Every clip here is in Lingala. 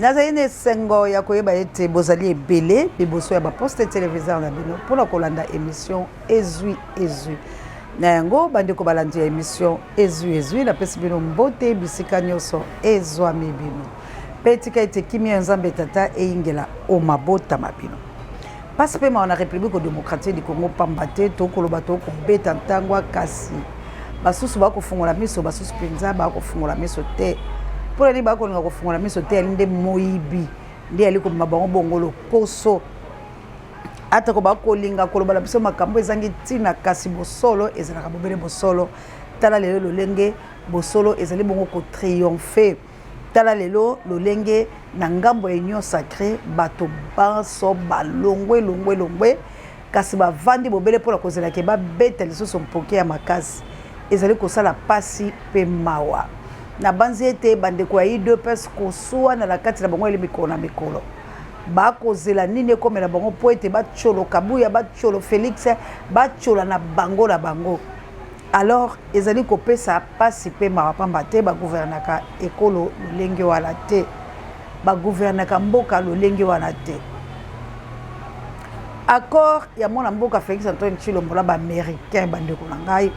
Nazali na esengo ya koyeba ete bozali ebele liboso ya baposte televiseur na bino mpo na kolanda emission Ezwi Ezwi. Na yango, bandeko balandi ya emission Ezwi Ezwi, napesi bino mbote bisika nyonso ezwami bino. Mpe tika ete kimia ya Nzambe Tata eyingela o mabota ma bino. Pasi mpe mawa na Republique democratique du Congo, pamba te tokoloba tokobeta ntangwa, kasi basusu bakofungola miso, basusu mpenza bakofungola miso te. Mpo na nini bakolinga kofungola miso te? Ali nde moyibi nde ali kobima bango bongo lokoso, atako bakolinga koloba na biso makambo ezangi ntina, kasi bosolo ezalaka bobele bosolo. Tala lelo lolenge bosolo ezali bongo kotriomphe. Tala lelo lolenge na ngambo ya Union Sacree bato banso balongwe longwe longwe, kasi bavandi bobele mpo na kozela ke babeta lisusu mpoke ya makasi. Ezali kosala pasi mpe mawa. Nabanzi ete bandeko ya udps kosuana na kati na bango eli mikolo na mikolo. Bakozela nini ekomela bango mpo ete batiolo Kabuya, batiolo Felix, batiola na bango na bango. Alors ezali kopesa pasi pe mawa pamba te ba gouvernaka ekolo lolenge wana te, ba gouvernaka mboka lolenge wana te. Accord ya mwana mboka Felix Antoine Tshilombo na ba Americains, bandeko na ngai,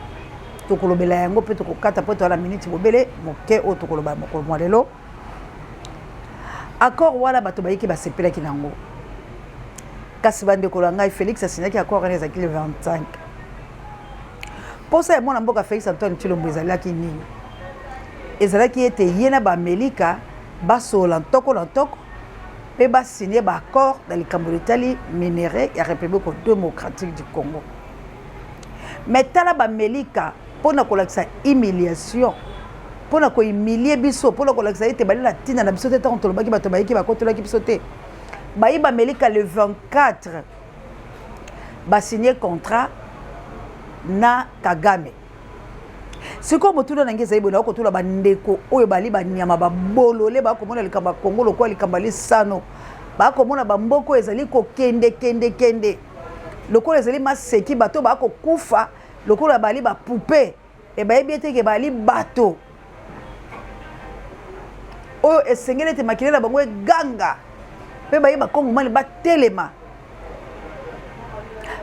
tokolobela yango pe tokokata po toza na minute bobele moke oyo tokoloba mokolo mwa lelo. Accord wana bato bayiki basepelaki na yango, kasi bandeko na ngai, Felix asignaki accord wana ezalaki le 25. Posa ya mwana mboka Felix Antoine Tshilombo ezalaki nini? Ezalaki ete ye na ba-Amerika basolola ntoko na ntoko mpe basigne ba-accord na likambo litali minerais ya République démocratique du Congo. Mais tala ba-Amerika mpo na kolakisa humiliation, mpo na kohumilie biso, mpo na kolakisa ete bali na ntina na biso te. Ntango tolobaki bato bayiki bakotolaki biso te, bayi ba-Amerika le 24 basigne contrat na Kagame. Sikoyo motuna na ngai ezali boye, nakotuna bandeko oyo bali banyama babolole, bakomona likambo ya Kongo lokola likambo ya lisano, bakomona bamboka oyo ezali kokende kende kende lokola ezali maseki, bato bakokufa lokola bali bapupe, e bayebi ete ke bali bato oyo esengeli ete makila na bango eganga mpe baye bakongomani batelema.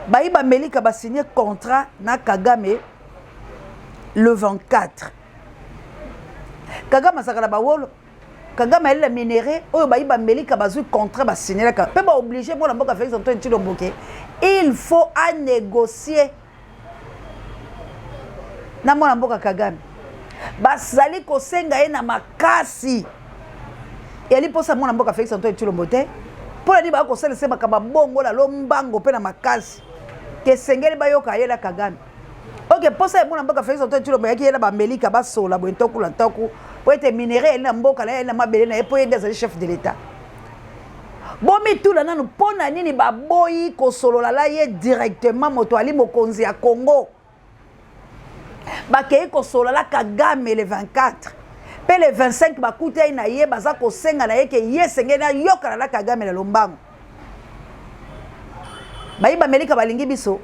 Bayi bamelika basigne contrat na Kagame le 24. Kagame azalaka na bawolo, Kagame ayeli na minerais oyo bayi bamelika bazwi contrat basignelaka mpe baoblige mwana mboka Félix Antoine Tshilombo ke il faut anégocier na mwana mboka Kagame. Bazali kosenga ye na makasi, eyali mposa mwana mboka Félix Antoine Tshilombo te. Mpo na nini bakosalisa makambo ya bongo na lombango mpe na makasi ke esengeli bayoka ye na Kagame? Ok, mposa ya mwana mboka Félix Antoine Tshilombo eyaki ye na bamelika basola boye ntoku na ntoku mpo ete minerais eyali na mboka na ye, eyali na mabele na ye, mpo ye nde azali chef de l'État. Bomituna nanu mpo na nini baboyi kosolola la ye directement, moto ali mokonzi ya Congo. Bakei kosolola la Kagame le 24 mpe le 25 bakutani na ye, baza kosenga na ye ke ye esengeli ayokana na Kagame na lombango. Bayi bamelika balingi biso.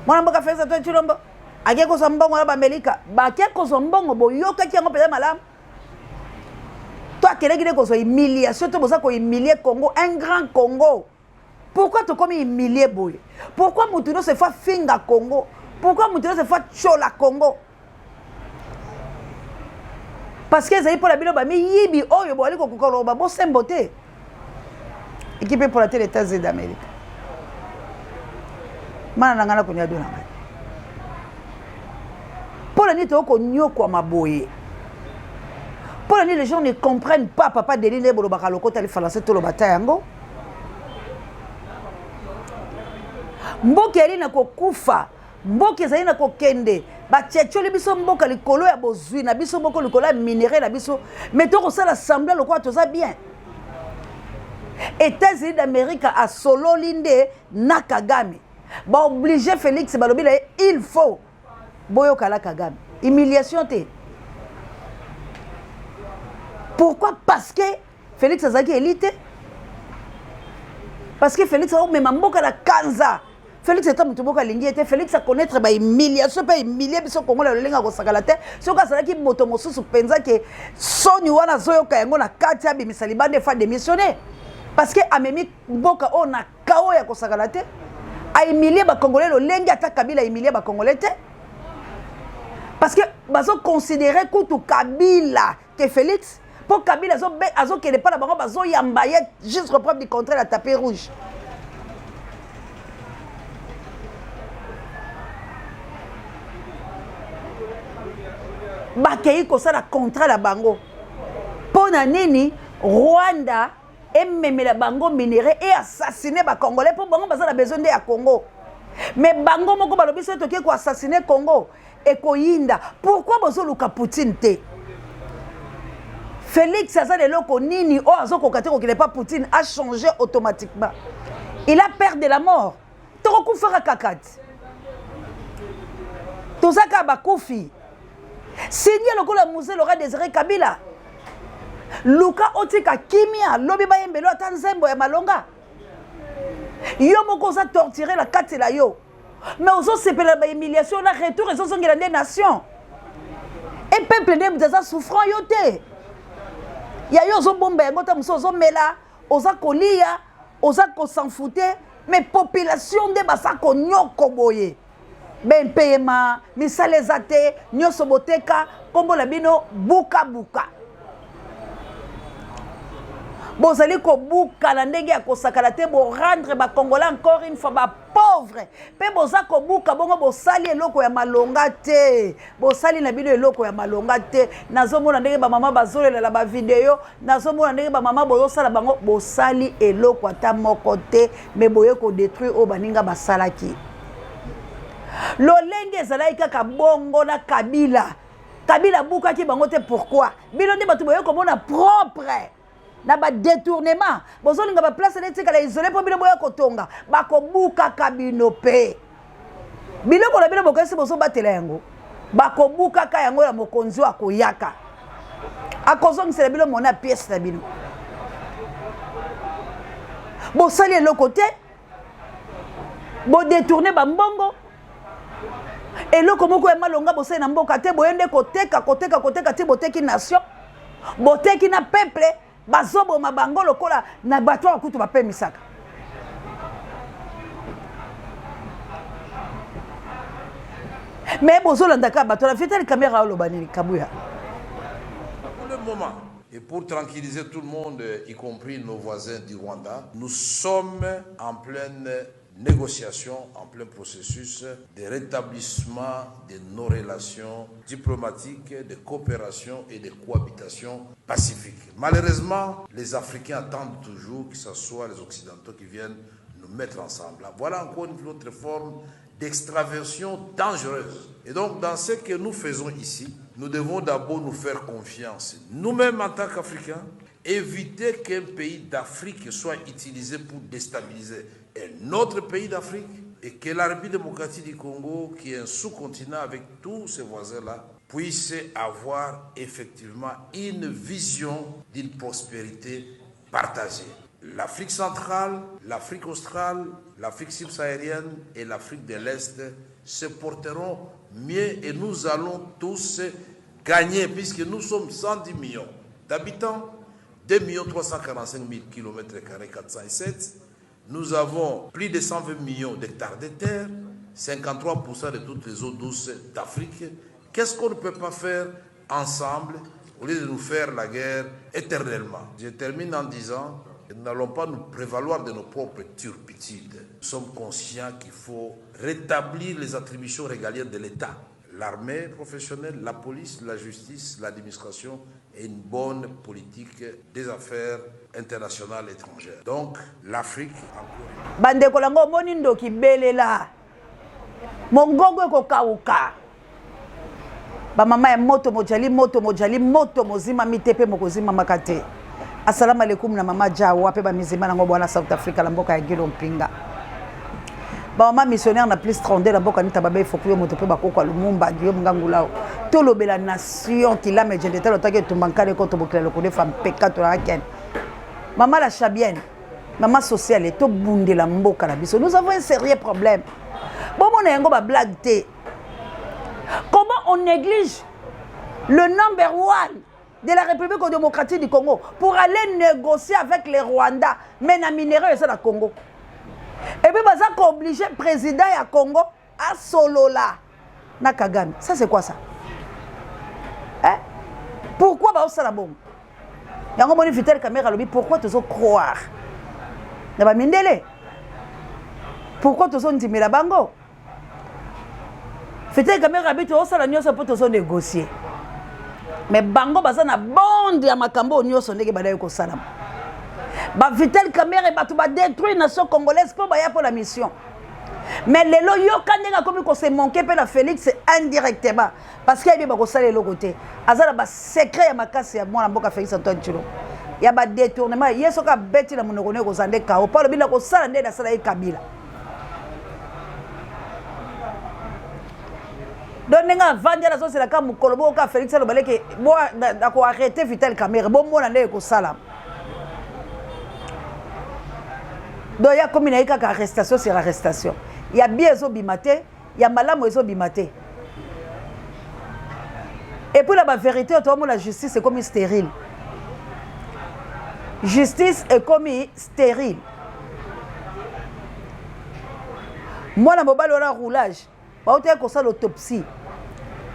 Mwana mboka Felix Antoine Tshilombo ake kozwa mbongo na bamelika, bake kozwa mbongo, boyokaki yango mpenza malamu. To akeleki nde kozwa humiliation, to boza kohumilie Congo, un grand Congo. Pourquoi tokomi humilie boye? Pourquoi motu nyonso efo afinga Congo? Pourquoi motu nyonso efo atyola Congo? Parce que ezali mpo na bino bamiyibi oyo boali kokoka koloba bosembo te. Ekipe mpo na te l'États-Unis d'Amérique. Mana na ngai nakonya do na ngai. Mpo na nini tokokonyokwama boye? Mpo na nini les gens ne comprennent pas? Papa Denis nde bolobaka lokota lifalanse, toloba ta yango. Mboka ezali na kokufa, mboka ezali na kokende, batiatioli biso mboka likolo ya bozwi na biso moko, likolo ya minerai na biso, mais tokosala semblant lokola toza bien. États-Unis d'Amérique asololi nde na Kagame, baoblige Félix, balobi na ye il faut boyokala Kagame. Humiliation te. Pourquoi? Parce que Félix azalaki élite, parce que Félix aomema mboka na kanza. Félix ata moto moko alingi ye te. Félix akonaître bahumiliation mpe ahumilie biso Kongo na lolenge akosakala te. Soki azalaki moto mosusu mpenza ke soni wana azoyoka yango na kati, abimisa libanda, efa démissionner, parce que amemi mboka oyo na kao ya kosakana te. Ahumilie bacongolais lolenge ata Kabila ahumilie bacongolais te, parce que bazoconsidere kutu Kabila ke Félix, mpo Kabila azokende mpa na bango, bazoyamba ye jusqu'au preuve du contraire ya tapis rouge. Bakei kosala contrat na bango mpo na nini? Rwanda ememela bango minerai e assassine bacongolais, mpo bango baza na besoin nde ya Congo. Mais bango moko balobi soki toke koassassine Congo, ekoyinda. Pourquoi bozoluka Poutine te? Félix aza na eloko nini oyo azokoka te kokende pa Poutine achanger automatiquement? Il a peur de la mort. Tokokufaka kaka ti toza kaka bakufi. Signe lokola Mzee Laurent Désiré Kabila, luka otika kimia, lobi bayembelo ata nzembo ya malonga. Yo moko oza torture na kati na yo, mais ozosepela bahumiliation na retour ezozongela nde nation e peuple nde moto aza souffrant. Yo te, ya yo ozobomba yango, ta mosusu ozomela, oza kolia, oza kosanfute, mais population nde baza konyoko boye. Bempeyema misala eza te, nyonso boteka, nkombo na bino bukabuka. Bozali kobuka na ndenge ya kosakana te. Borendre bacongolais encore une fois bapauvre, mpe boza kobuka bongo. Bosali eloko ya malonga te, bosali na bino eloko ya malonga te. Nazomona ndenge bamama bazolela na bavideo, nazomona ndenge bamama bozosala bango. Bosali eloko ata moko te, me boye kodétruire oyo baninga basalaki. Lolenge ezalaki kaka bongo na Kabila. Kabila abukaki bango te. Pourquoi bino nde bato boye komona propre na badétournement? Bozolinga baplace nde etikala isole mpo bino boya kotonga. Bakobukaka bino mpe biloko na bino bokanisi bozobatela yango, bakobukaka yango ya mokonzi oyo akoyaka akozongisela bino mona pièce na bino. Bosali eloko te, bodétourne bambongo, eloko moko ya malonga bosali na mboka te. Boye nde koteka, koteka, koteka ti boteki nation, boteki na peuple. Bazoboma bango lokola na bato oyo kutu bapemisaka. Me bozolanda kaka bato na Vital Kamerhe. Oloba nini, Kabuya? Pour le moment, et pour tranquilliser tout le monde, y compris nos voisins du Rwanda, nous sommes en pleine négociation, en plein processus de rétablissement de nos relations diplomatiques, de coopération et de cohabitation pacifique. Malheureusement, les Africains attendent toujours que ce soit les Occidentaux qui viennent nous mettre ensemble. Voilà encore une autre forme d'extraversion dangereuse. Et donc, dans ce que nous faisons ici, nous devons d'abord nous faire confiance. Nous-mêmes, en tant qu'Africains, éviter qu'un pays d'Afrique soit utilisé pour déstabiliser un autre pays d'Afrique et que la République démocratique du Congo, qui est un sous-continent avec tous ses voisins-là, puisse avoir effectivement une vision d'une prospérité partagée. L'Afrique centrale, l'Afrique australe, l'Afrique subsaharienne et l'Afrique de l'Est se porteront mieux et nous allons tous gagner puisque nous sommes 110 millions d'habitants, 2 345 000 km 407. Nous avons plus de 120 millions d'hectares de terre, 53% de toutes les eaux douces d'Afrique. Qu'est-ce qu'on ne peut pas faire ensemble au lieu de nous faire la guerre éternellement? Je termine en disant que nous n'allons pas nous prévaloir de nos propres turpitudes. Nous sommes conscients qu'il faut rétablir les attributions régaliennes de l'État. L'armée professionnelle, la police, la justice, l'administration et une bonne politique des affaires internationales étrangères. Donc, l'Afrique encore. Bandeko lango, omoni ndoki belela, mongongo ekokauka. Bamama ya moto mojali, moto mojali, moto mozimami te mpe mokozimamaka te. Asalamu alaikum na mama Jawa mpe bamizima nango bwana South Africa na mboka ya Gilo Mpinga, bamama missionnaire na plus 32 na mboka nita babe foku yo moto mpe bakoko ya Lumumba, Guillaume Ngangulao. Tolobela nation kilame jendetalo otaki etumba nkale koto bokila lokole fa mpeka tolaka ken mama la Chabienne. Mama sociale, tobundela mboka na biso. Nous avons un sérieux problème. Bomona yango ba blague te. Comment on néglige le number one de la République démocratique du Congo pour aller négocier avec les Rwandais, mais na minerais eza na Congo. Et puis baza ko obliger président ya Congo asolola na Kagame. Ça c'est quoi ça? Hein? Pourquoi baosala bongo? Yango moni Vital Kamerhe alobi pourquoi tozo croire na ba mindele? Pourquoi tozo ndimela bango? Vital Kamerhe abi tozosala nyonso mpo tozo négocier. Mais bango baza na bande ya makambo oyo nyonso ndenge badaki kosalama. Ba Vital Kamerhe bato ba détruire nation congolaise mpo baya mpo na mission. Mais lelo yoka ndenge akomi ko se manquer mpe na Félix indirectement parce que ayebi bakosala eloko te. Aza na ba secret ya makasi ya mwana mboka Félix Antoine Tshilombo ya ba détournement, ye soki abeti na monoko naye ekozala nde kao mpo alobi nakosala nde nasala ye Kabila. Donc ndenge avandi wana azozela kaka mokolo boko kaka Félix aloba leke ako arrêter Vital Kamerhe, bomona nde ekosalama. Donc ye akomi na ye kaka arrestation sur arrestation, ya bien ezobima te, ya malamu ezobima te. Et puis na ba vérité oyo toomona, justice ekomi stérile, justice ekomi stérile. Mwana mobali wana roulage, bautaki kosala autopsie,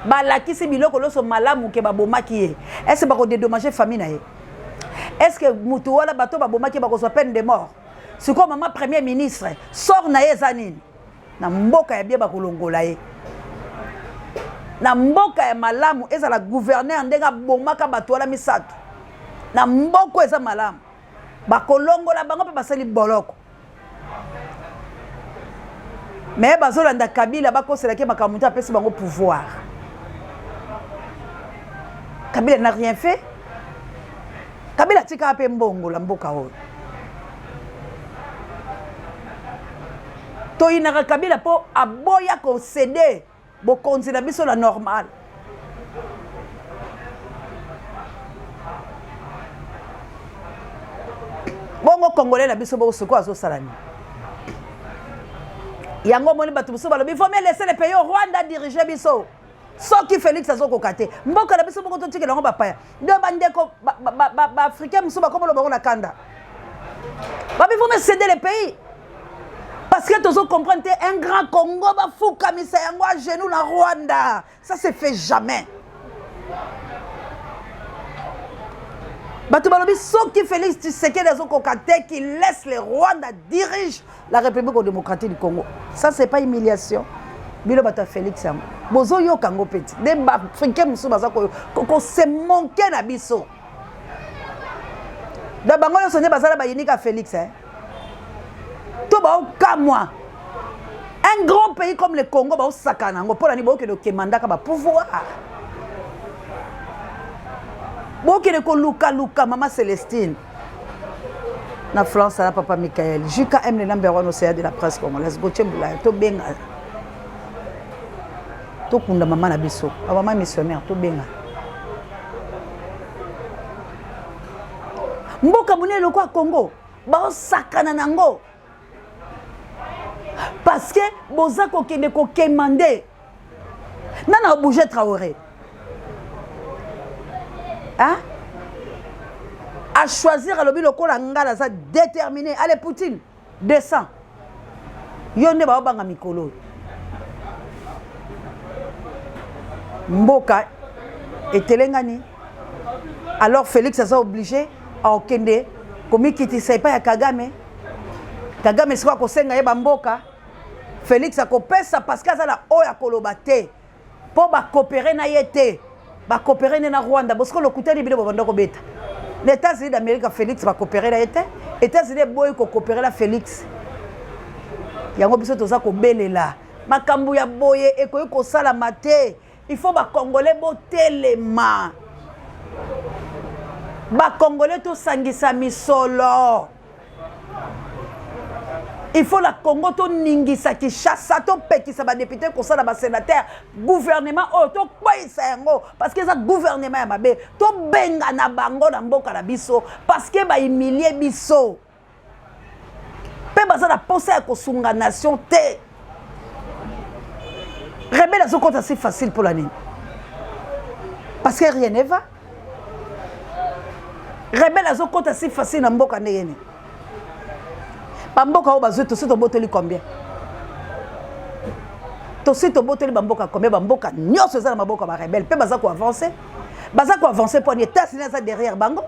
balakisi biloko nyonso malamu ke babomaki ye. Est-ce bakodédommage famille na ye? Est ce que mutu wana, bato babomaki ye, bakozwa peine de mort? Sikoyo mama premier ministre, sort na ye eza nini? Na mboka ya bie bakolongola ye, na mboka ya malamu ezala gouverneur ndenge abomaka bato wana misato, na mboka eza malamu bakolongola bango mpe basali boloko. Me bazolanda Kabila, bakoselaki makambo te, apesi bango pouvoir. Kabila n'a rien fait. Kabila atikaka mpe mbongo la mboka oyo. Toyinaka Kabila mpo aboya kocéder bokonzi na biso na normal. Bongo congolais na biso bongo sikoyo azosala nini? Yango omoni bato mosusu balobi faut mieux laisser le pays au Rwanda diriger biso. Soki Félix azokoka te, mboka na biso moko totikela yango bapaya. Donc bandeko baafricain mosusu bakomona bango na kanda, babi faut mieux céder le pays parce que tozo comprendre te. Un grand Congo bafukamisa yango à genoux na Rwanda, ça se fait jamais. Bato balobi soki Félix Tshisekedi azokoka te, qu'il laisse le Rwanda dirige la République démocratique du Congo. Ça c'est pas humiliation? Bino bato ya Félix yango bozoyoka yango mpe ti nde baafricain mosusu baza kose manquer na biso. Donc bango nyonso nde bazala bayinika Félix, eh? To baokamwa un grand pays comme le Congo baosakana yango mpo na nini? Bookende okemandaka bapouvoir, bokende kolukaluka. Mama Célestine na France na papa Michael JKM, le number one océan de la presse congolaise, Gauthier Mbulaya, tobenga, tokunda mama na biso, bamama missionnaire, tobenga mboka monene lokola Congo baosakana nango parce que boza kokende kokemande nana obouge Traoré, hein? A choisir, alobi lokola nga naza déterminé. Allez Poutine, descend. Yo nde baobanga mikolo oyo mboka etelengani. Alors Félix aza obligé aokende komikitisa epai ya Kagame. Kagame sikoyo akosenga ye bamboka, Félix akopesa parce que aza na oyo akoloba te mpo bacoopérer na ye te, bacoopérer nde na Rwanda. Bosiko lokutani bino babanda kobeta na États-Unis d'Amérique. Félix bacoopérer na ye te, États-Unis eboyi kocoopérer na Félix. Yango biso toza kobelela makambo ya boye ekoki kosalama te. Il faut bacongolais botelema, bacongolais tosangisa misolo. Il faut na Congo toningisa Kinshasa, topekisa badéputé kosala basénateur. Gouvernement oyo tokweyisa yango parce que eza gouvernement ya mabe. Tobengana bango na mboka na biso parce que bahumilie biso. baza na posa ya kosunga nation te. Rebelle azokota si facile mpo na nini? Parce que rien ne va. Rebelle azokota si facile na mboka ndenge nini? Bamboka oyo bazwi, tosi tobotoli combien? Tosi tobotoli bamboka combien? Bamboka nyonso eza na maboko ya barebelle mpe baza koavance, baza koavance mpo ani? Etats-Unis aza derrière bango.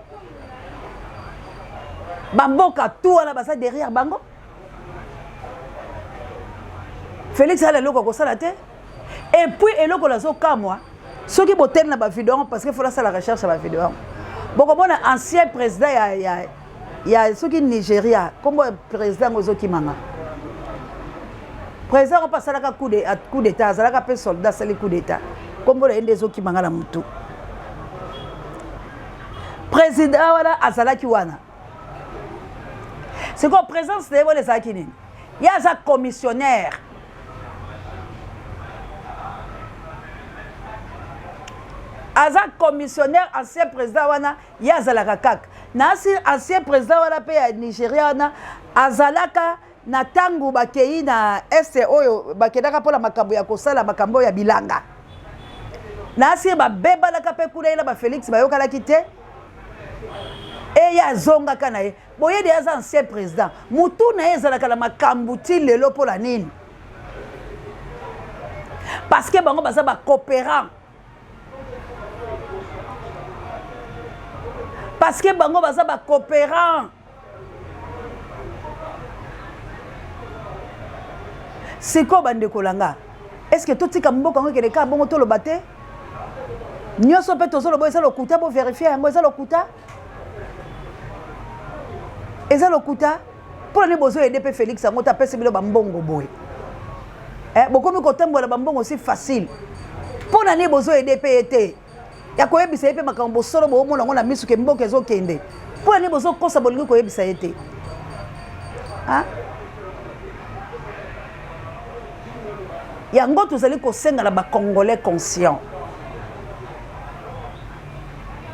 Bamboka tu wana baza derrière bango. Félix ala eloko akosala te. Et puis eloko nazokamwa, soki boteli na bavideo yango, parce que faut nasala recherche ya bavideo yango, bokomona ancien président ya soki Nigeria, nkombo ya président yango ezokimanga. Président yango mpe asalaka coup d'état, azalaka mpe soldat, asali coup d'état. Nkombo na ye nde ezokimanga na motu. Président wana azalaki wana. Sikoyo présence na ye wana ezalaki nini? Ye aza commissionnaire. Aza commissionnaire, ancien président wana. Ye azalaka kaka na ancien président wana mpe ya Nigeria wana. Azalaka na ntango bakei na este oyo bakendaka mpona makambo ya kosala makambo oyo ya bilanga na asi babebanaka mpe kuna. Ye na baFélix bayokanaki te. Eye azongaka na ye boyede. Aza ancien président, motu na ye ezalaka na makambo ti lelo. Mpola nini? Parce que bango baza bacoopérant, parce que bango baza bacoopérant. Sikoyo bandeko na nga, est ce que totika mboka yango ekende kaka bongo? Toloba te nyonso mpe tozoloba eza lokuta. Boverifie yango, eza lokuta, eza lokuta. Mpona nini bozoyede mpe Félix yango te? Apesi bino bambongo boye, eh, bokomi kotambola bambongo si facile. Mpo na nini bozoyede mpe ye te ya koyebisa ye mpe makambo bosolo boomona yango na misu ke mboka ezokende? Mpo na nini bozokosa, bolingi koyebisa ye te? Yango tozali kosenga na bacongolais conscient,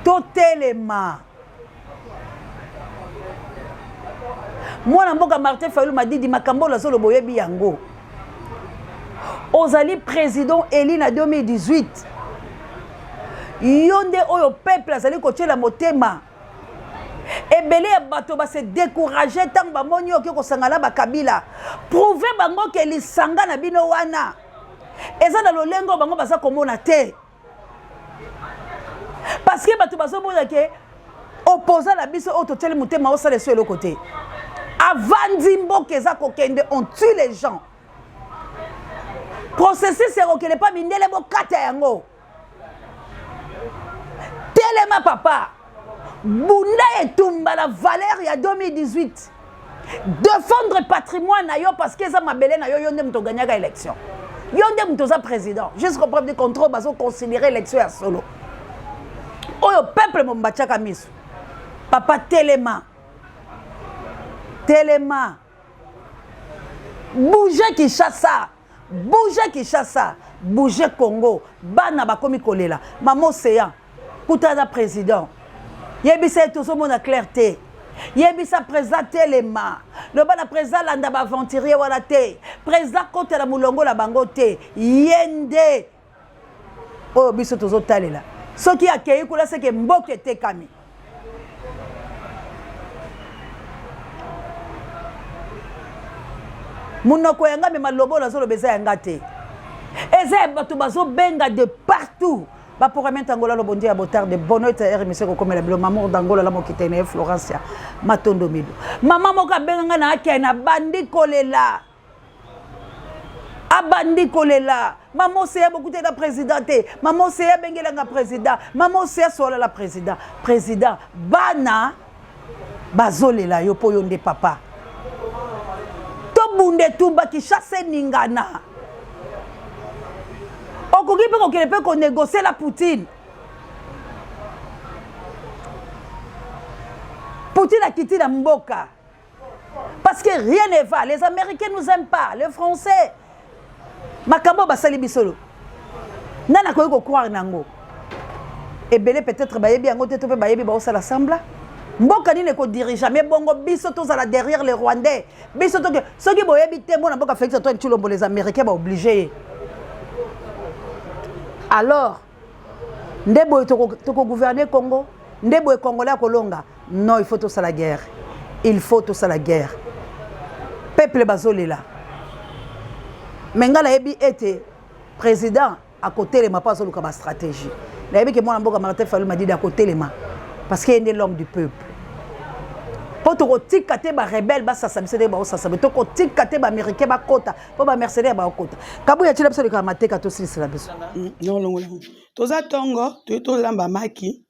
totelema. Mwana mboka Martin Fayulu Madidi, makambo oyo nazoloba oyebi yango. Ozali président élu na 2018. Yo nde oyo peuple azali kotiela motema. Ebele ya bato base décourage ntango bamoni oke kosangana na bakabila. Prouve bango ke lisanga na bino wana eza na lolenge oyo bango baza komona te, parce que bato bazomona ke opposant na biso oyo totieli motema osala eso eloko te, avandi, mboka eza kokende, on tue les gens. Processus ya kokende mpa mindele, bokata yango. Telema papa, bunda etumba na valeur ya 2018. Défendre patrimoine na yo, parce que eza mabele na yo. Yo nde moto oganyaka élection, yo nde moto oza président jusqu'au preuve du contrôle. Bazoconsidere élection ya solo oyo peuple momba tiaka miso. Papa, telema, telema, bouge Kinshasa, bouge Kinshasa, bouge Congo. Bana bakomi kolela. Mama Océan, kutana na président, yebisa ye tozomona clair te. Yebisa président telema, loba na président landa baaventurier wana te. Président kotela molongo na bango te. Ye nde oyo biso tozotalela. Soki akei kuna, seke mboka etekami. Monoko ya nga me maloba oyo nazoloba eza ya nga te, eza ya bato bazobenga de partout. Baprogramme ntangola lobo ndia ya botar de bonote ya émission ekokomela bilo. Mamour dangola la mokitene ye Florencia Matondo Mido. Mama moko abenga nga na akei na bandi kolela, abandi kolela: "Mama Oseya, bokuteli na président te. Mama Oseya, abengelanga président. Mama Oseya, solala président." Président, bana bazolela yo mpo yo nde papa. Tobunda etumba, Kinshasa eningana. Okoki mpe kokende mpe konégocie la Poutine. Poutine akiti na mboka parce que rien ne va. Les Américains nous aiment pas, les Français. Makambo basali biso, nani akoki kocroire nango? Ebele peut-être bayebi yango te, to mpe bayebi, baosala semblant. Mboka nini ekodirige me bongo biso tozala derrière les Rwandais? Biso toke soki boyebi te, mwana mboka Félix Antoine Tshilombo, les Américains baoblige ye. Alors nde boye tokogouverne Congo? Nde boye Congolais akolonga? Non, il faut tosala guerre, il faut tosala guerre. Peuple bazolela, me ngai nayebi ete président akotelema mpo azoluka bastratégie. Nayebi ke mwana mboka Martin Fayulu Madidi akotelema, parce que ye nde l'homme du peuple. Mpo tokotika te barebele basasa biso ndenge baosasa biso, tokotika te baaméricain bakota, mpo bamercenaire baokota. Kabuya, tiela biso likaka mateka, tosilisela biso. Nolongola toza ntongo, toye tolamba maki,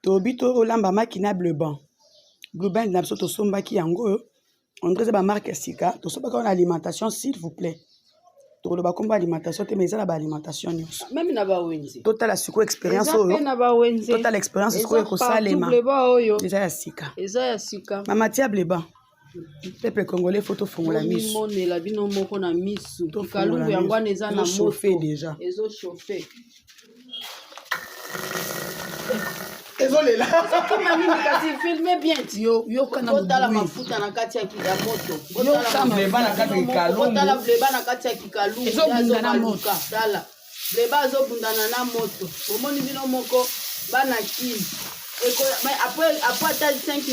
tobi tolamba maki na Blue Band. Blue Band na biso tosombaki yango oyo, Andre, eza bamarque ya sika, tosombaki yango na alimentation. S'il vous plaît, tokoloba kombo alimentation te, mais eza na baalimentation nyonso. Même na bawenze. Totala sikoyo expérience Eza oyo. Mpe na bawenze. Totala expérience sikoyo ekosalema. Oyo eza ya sika. Eza ya sika. Mama, tia Blue Band. Peuple congolais, faut tofongola miso. Bomimonela bino moko na misu. Tofongola Kikalungu yango miso. wana eza na Ezochauffe moto. Déjà. Ezochauffe. Ezolela. Kima nini kasi? Filme bien ti. Yoka na Botala bruit. mafuta na kati ya moto. Yoka Blue Band na kati ya kikalungu. Botala Blue Band na kati ya kikalungu. Ezobunda na Azobaluka. Tala, Blue Band azobundana na moto. Bomoni bino moko, bana Kini. Après ata 5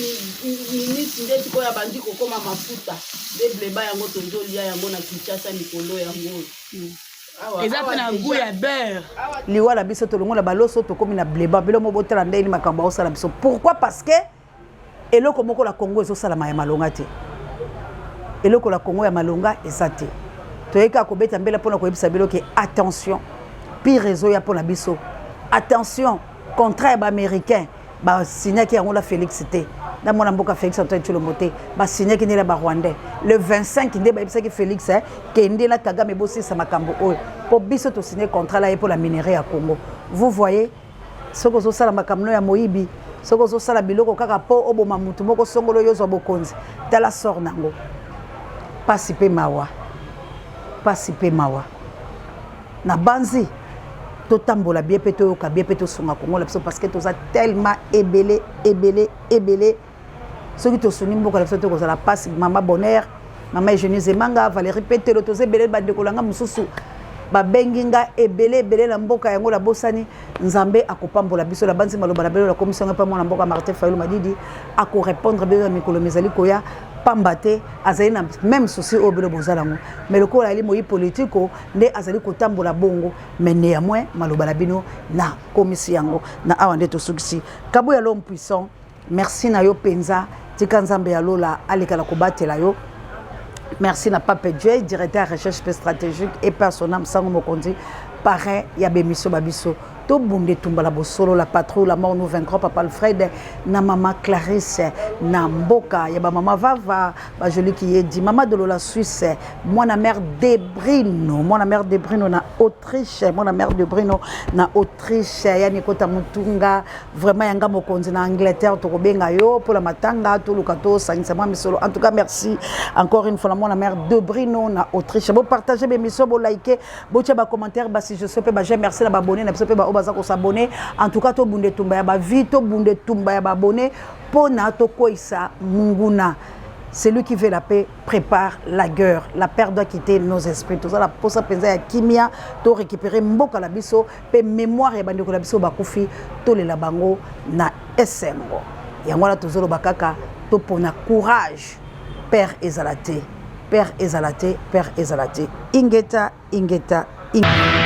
minutes nde sikoyo abandi kokóma mafuta. Nde Blue Band yango tozolia yango na Kinshasa mikolo yango oyo. Eza mpe na goût ya beurre. Liwa na biso, tolongola baloso, tokómi na Blue Band. Bilo mo botala ndeni makambo aosala biso. Pourquoi? Parce que eloko moko na Congo ezosalama ya malonga te, eloko na Congo ya malonga eza te. Toyei kaka kobeta mbela mpona koyebisa bino ke attention, pire ezoya mpona biso. Attention, contrat ya baaméricain basignaki yango na Félix te, na mwana mboka Félix Antoine Tshilombo te, basignaki nde na barwandais. Le 25 nde bayebisaki Félix, kende na Kagame, bosilisa makambo oyo, mpo biso tosigne contrat la ye mpo na minerai ya Congo. Vous voyez, soki ozosala makambo no ya moyibi, soki ozosala biloko kaka mpo oboma mutu moko songolo, oyo ozwa bokonzi, tala sort nango. Pasi mpe mawa, pasi mpe mawa. Na banzi totambola bien mpe toyoka bien mpe tosunga Kongo na biso, parce que toza tellement ebele, ebele, ebele. Soki tosungi mboka na biso te, kozala mpasi. Mama Bonheur, mama Eugénie Zemanga, Valérie Petelo, toza ebele. Bandeko na nga mosusu babengi nga ebele ebele na mboka yango nabosani. Nzambe akopambola biso. Na banzi maloba na bino nakomisi yango mpe mwana mboka Martin Fayulu Madidi akorépondre bino na mikolo mizali koya, pamba te azali na même souci oyo bino bozala yango. Mais lokola azali moyi politiko nde azali kotambola bongo. Mais néanmoins, maloba na bino nakomisi yango na awa nde tosukisi. Kabuya, l'homme puissant, merci na yo mpenza. Tika Nzambe ya lola alekala kobatela yo. Merci na Pape Dieu, directeur recherche pe stratégique et personnel, Sango Mokonzi, parrain ya bémission babiso. Tobunde etumba la bosolo, la patrouille, la mort nous vaincrons. Papa Alfred na mama Clarisse na mboka ya bamama Vava, bajoli Kiyedi, mama Dolola Suisse, mwana mère Debrino, mwana mère Debrino na Autriche, mwana mère Debrino na Autriche, yani kota Mutunga, vraiment yanga mokonzi na Angleterre. Tokobenga yo mpona matanga, toluka tosangisa mwa misolo. En tout cas, merci encore une fois na mwana mère Debrino na Autriche. Bopartage bémission, bolike, botia bacommentaire, basuggestion mpe baj'aime. Merci na baabonné na biso mpe baoyo baza kos'abonner. En tout cas, tobunda etumba ya bavie, tobunda etumba ya baabonné mpona tokweyisa munguna. Celui qui veut la paix prépare la guerre. La paix doit quitter nos esprits. Tozala posa mpenza ya kimia, to récupérer mboka na biso mpe mémoire ya bandeko na biso bakufi, tolela bango na esengo. Yango wana tozoloba kaka topona courage. Père ezala te, père ezala te, père ezala te. Ingeta, ingeta, ingeta.